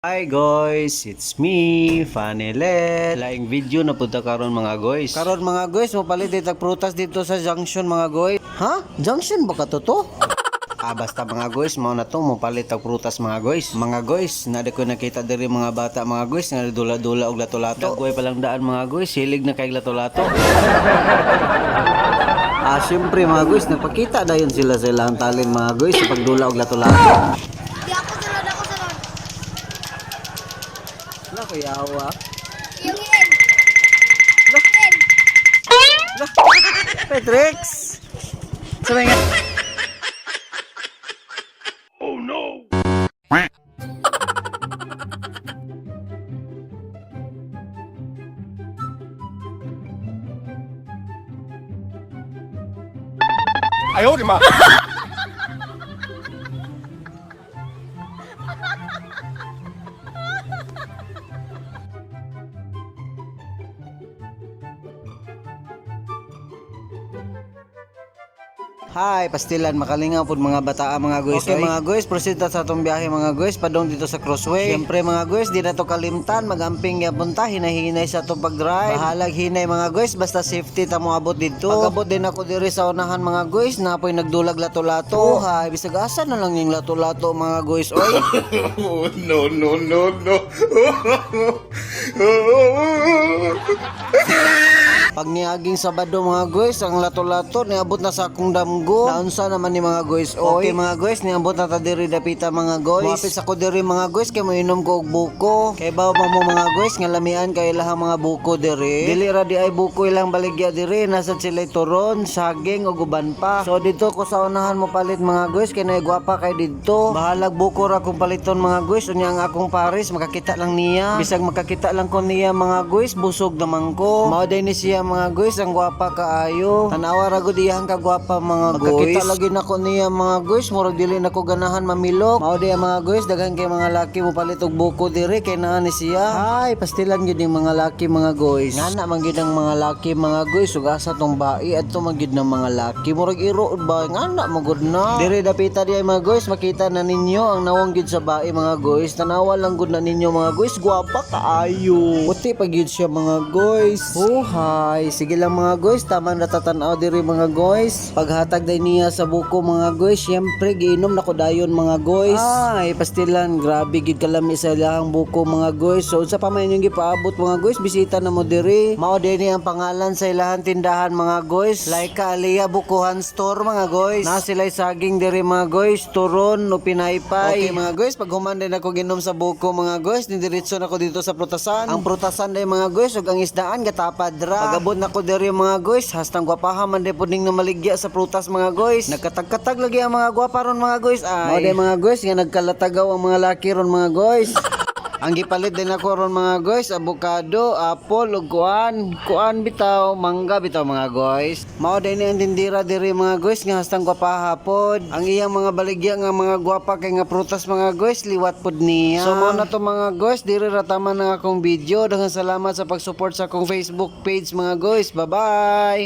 Hi guys, it's me, Fanelet. Laing video na punta karon, mga guys. Karon, mga guys, mopalit ditag prutas dito sa junction, mga guys. Ha? Junction ba ka to to? Ah, basta, mga guys, mao na to, mopalit og prutas, mga guys. Mga guys, naa ko nakita diri mga bata, mga guys, nga dula-dula og lato-lato. Dagway palang daan, mga guys, hilig na kay lato-lato. Ah, syempre, mga guys, nagpakita dayon sila sa ilang talent, mga guys, sa pagdula og lato-lato. Di ako sunod, ako sunod. Wala ko yawa. Yung N. N. Patrix! Sabay nga. 哎呦我的妈！ Hi, pastilan, makalingaw pud mga bataa, mga guys. Okay, mga guys, proceed ta sa atong biyahe, mga guys, padong dito sa crossway. Siyempre, mga guys, di na to kalimtan, magamping gyapon ta, hinahinay sa atong pag-drive. Bahalag hinay, mga guys, basta safety ta moabot didto. Pag-abot din ako diri sa unahan, mga guys, napoy nagdulag lato-lato. Hi, bisag asa na lang yung lato-lato, mga guys, oy. Oh, no, no, no, no! Pag niaging Sabado, mga guys, ang lato-lato niabot na sa akong damgo. Naunsa naman ni, mga guys? Oy. Okay, mga guys, niabot na ta diri dapita, mga guys. Muapit sa ko diri, mga guys, kay moinom ko og buko. Kay bawo pa mo, mga guys, nga lamian kay ilahang mga buko diri. Dili ra di ay buko ilang baligya diri, nasa sila turon, saging ug uban pa. So dito ko sa unahan mo palit, mga guys, kay naay gwapa kay didto. Bahalag buko ra kong paliton, mga guys, unya ang akong pares makakita lang niya. Bisag makakita lang ko niya, mga guys, busog naman ko. Mao day ni siya, mga guys, ang gwapa kaayo. Tanawa ra gud iyang kagwapa, mga guys. Makakita lagi nako niya, mga guys, murag dili nako ganahan mamilok. Mao day ang mga guys, daghan kay mga laki mo palit og buko diri kay naa ni siya. Hay, pastilan gyud yung mga laki, mga guys. Ngana man gyud ang mga laki, mga guys, ug asa tong bai adto man gyud ng mga laki. Murag iro ba ngana mo gud na. Diri dapita di ay, mga guys, makita na ninyo ang nawong gyud sa bai, mga guys. Tanawa lang gud na ninyo, mga guys, gwapa kaayo. Puti pa gyud siya, mga guys. Oh, hi. Sige lang, mga guys, tama na tatanaw diri, mga guys. Paghatag day niya sa buko, mga guys, syempre giinom na ko dayon, mga guys. Ay, pastilan, grabe gid kalami sa ilahang buko, mga guys. So unsa pa man inyong gipaabot, mga guys, bisita na mo diri. Mao din ang pangalan sa ilahang tindahan, mga guys. Laika Aliyah Bukuhan Store, mga guys. Na sila'y saging diri, mga guys, turon o pinaypay. Okay, mga guys, pag human din ako ginom sa buko, mga guys, nidiretso na ko dito sa prutasan. Ang prutasan day, mga guys, ug ang isdaan gatapad ra. Pagabot na ko diri, mga guys, hastang gwapaha man day pud ning namaligya sa prutas, mga guys. Nagkatag-katag lagi ang mga gwapa ron, mga guys. Ay. Mao day, mga guys, nga nagkalatagaw ang mga laki ron, mga guys. Ang gipalit din ako ron, mga guys, avocado, apple, ug kuan, kuan bitaw, mangga bitaw, mga guys. Mao din ang tindira diri, mga guys, nga hastang gwapaha pod. Ang iyang mga baligya nga mga gwapa kay nga prutas, mga guys, liwat pod niya. So mao na to, mga guys, diri ra taman ang akong video. Daghang salamat sa pag-support sa akong Facebook page, mga guys. Bye-bye.